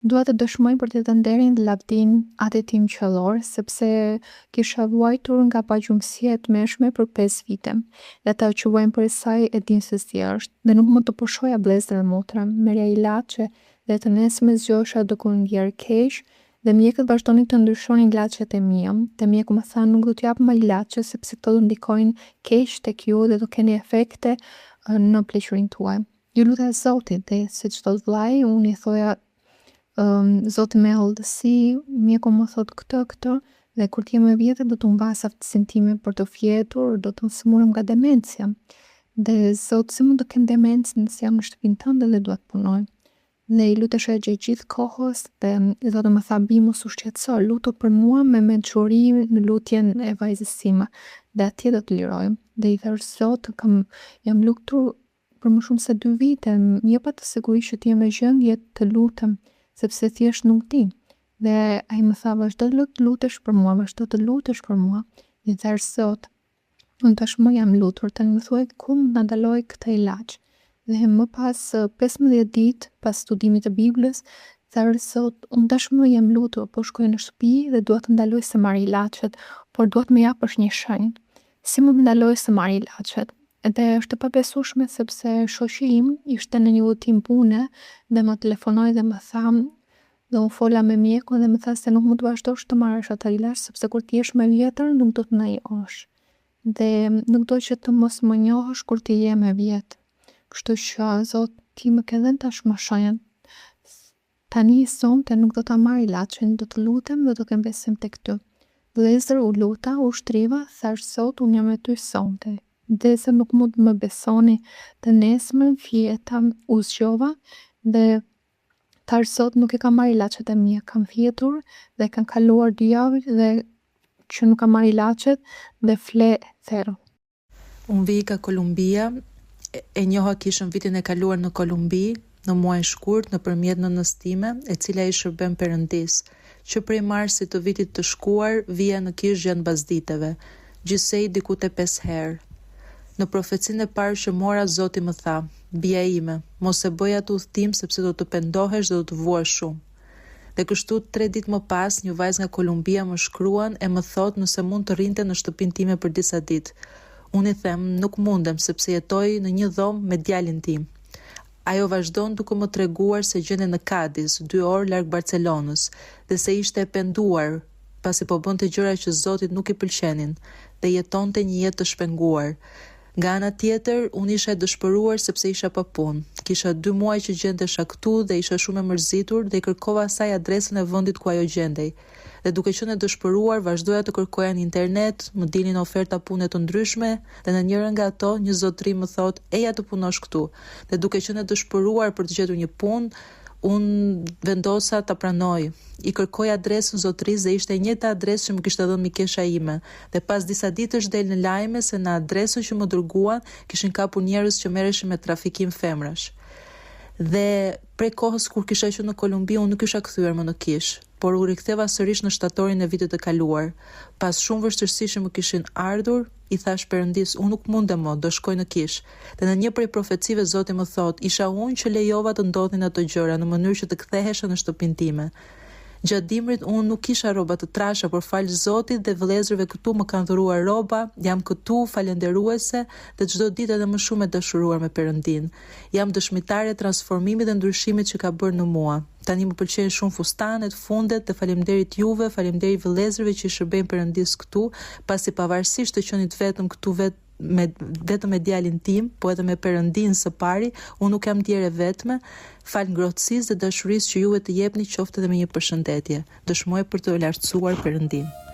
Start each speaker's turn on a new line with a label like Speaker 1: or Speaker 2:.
Speaker 1: Dua të dëshmoj për t'i dhënë nderin dhe lavdinë Atit tim Qiellor, sepse kisha vuajtur nga pagjumësia e tmerrshme për pesë vite. Dhe ata që vuajnë prej saj e dinë se si është. Dhe nuk mund të pushoja vëllezër dhe motra. Merrja ilaçe dhe të nesërmen zgjohesha duke u ndjerë keq dhe mjekët vazhdonin të ndryshonin ilaçet e mia. Dhe mjeku më tha nuk do t'ju jap më ilaçe sepse këto do ndikojnë keq tek ju dhe do keni efekte në pleqërinë tuaj. Ju luta Zotit dhe siç thotë vëllai unë i thoja Zoti me hollësi, mjeku më thotë këtë këtë dhe kur të jem e vjetër do të humbas aftësinë time për të fjetur, do të sëmurem nga demencia. Dhe Zot si mund të kem demencë nëse jam në shtëpinë tënde dhe dua të punoj. Dhe i lutesha gjatë gjithë kohës dhe Zoti më tha bijë mos u shqetëso, lutu për mua me mençuri në lutjen e vajzës sime dhe atje do të liroj. Dhe i thashë Zot kam jam lutur për më shumë se dy vite, më jep atë siguri që të jem në gjendje të lutem, sepse thjesht nuk di. Dhe ai më tha vazhdo të lutesh për mua, vazhdo të lutesh për mua. Dhe i thashë Zot, unë tashmë jam lutur, tani më thuaj ku mund ta ndaloj këtë ilaç. Dhe më pas 15 ditë pas studimit të Biblës, thashë Zot, unë tashmë jam lutur, po shkoj në shtëpi dhe dua të ndaloj së marrë ilaçet, por dua të më japësh një shenjë. Si mund të ndaloj së marrë ilaçet? Dhe është e pabesueshme sepse shoqi im ishte në një udhëtim pune dhe më telefonoi dhe më tha dhe unë fola me mjekun dhe më tha se nuk mund të vazhdosh të marrësh atë ilaç sepse kur të jesh më e vjetër nuk do të na njohësh. Dhe nuk dua që të mos më njohësh kur të jem e vjetër. Kështu që Zot, ti më ke dhënë tashmë shenjën. Tani sonte nuk do ta marr ilaçin, do të lutem dhe do kem besim tek ty. Vëllezër, u luta, u shtriva, thashë Zot, unë jam me ty sonte. Dhe se nuk mund të më besoni, të nesërmen fjeta, u zgjova dhe thashë Zot nuk i kam marrë ilaçet e mia, kam fjetur dhe kanë kaluar dy javë dhe që nuk kam marrë ilaçet dhe fle thellë.
Speaker 2: Unë vij nga Kolumbia, e njoha kishën vitin e kaluar në Kolumbi, në muajin shkurt, nëpërmjet nënës time, e cila i shërben Perëndisë. Që prej marsit të vitit të shkuar, vija në kishë gjatë mbasditeve, gjithsej diku te pesë herë. Në profecinë e parë që mora, Zoti më tha, Bija ime, mos e bëj atë udhëtim sepse do të pendohesh dhe do të vuash shumë. Dhe kështu, tre ditë më pas, një vajzë nga Kolumbia më shkruan e më thotë nëse mund të rrinte në shtëpinë time për disa ditë. Unë i them, nuk mundem, sepse jetoj në një dhomë me djalin tim. Ajo vazhdon duke më treguar se gjendet në Cadiz, dy orë larg Barcelonës, dhe se ishte e penduar, pasi po bënte gjëra që Zotit nuk i pëlqenin dhe jetonte një jetë të shpenguar. Nga ana tjetër, unë isha e dëshpëruar sepse isha pa punë. Kisha dy muaj që gjendesha këtu dhe isha shumë e mërzitur dhe i kërkova asaj adresën e vendit ku ajo gjendej. Dhe duke qenë e dëshpëruar, vazhdoja të kërkoja në internet, më dilnin oferta pune të ndryshme dhe në njërën nga ato, një zotëri më thotë, eja të punosh këtu. Dhe duke qenë e dëshpëruar për të gjetur një punë, Unë vendosa ta pranoj. I kërkoj adresën zotërisë dhe ishte e njëjta adresë që më kishte dhënë mikesha ime. Dhe pas disa ditësh del në lajme se në adresën që më dërguan kishin kapur njerëz që merreshin me trafikim femrash. Dhe prej kohës kur kisha qenë në Kolumbi unë nuk isha kthyer më në kishë, por u riktheva sërish në shtatorin e vitit të kaluar. Pas shumë vështirësish që më kishin ardhur, I thashë Perëndisë, Unë nuk mundem më, do shkoj në kishë. Dhe në një prej profecive Zoti më thotë, Isha unë që lejova të ndodhnin ato gjëra, në mënyrë që të ktheheshe në shtëpinë time. Gjatë dimrit unë nuk kisha rroba të trasha, por falë Zotit dhe vëllezërve këtu më kanë dhuruar rroba, jam këtu falënderuese dhe çdo ditë edhe më shumë e dashuruar me Perëndinë. Jam dëshmitare e transformimit dhe ndryshimit që ka bërë në mua. Tani më pëlqejnë shumë fustanet, fundet dhe faleminderit juve, faleminderit vëllezërve që i shërbejnë Perëndisë këtu, pasi pavarësisht të qenit vetëm këtu vet me vetëm me djalin tim, po edhe me Perëndinë së pari, unë nuk jam ndjerë e vetme, falë ngrohtësisë dhe dashurisë që juve të jepni qoftë edhe me një përshëndetje. Dëshmoj për të lartësuar Perëndinë.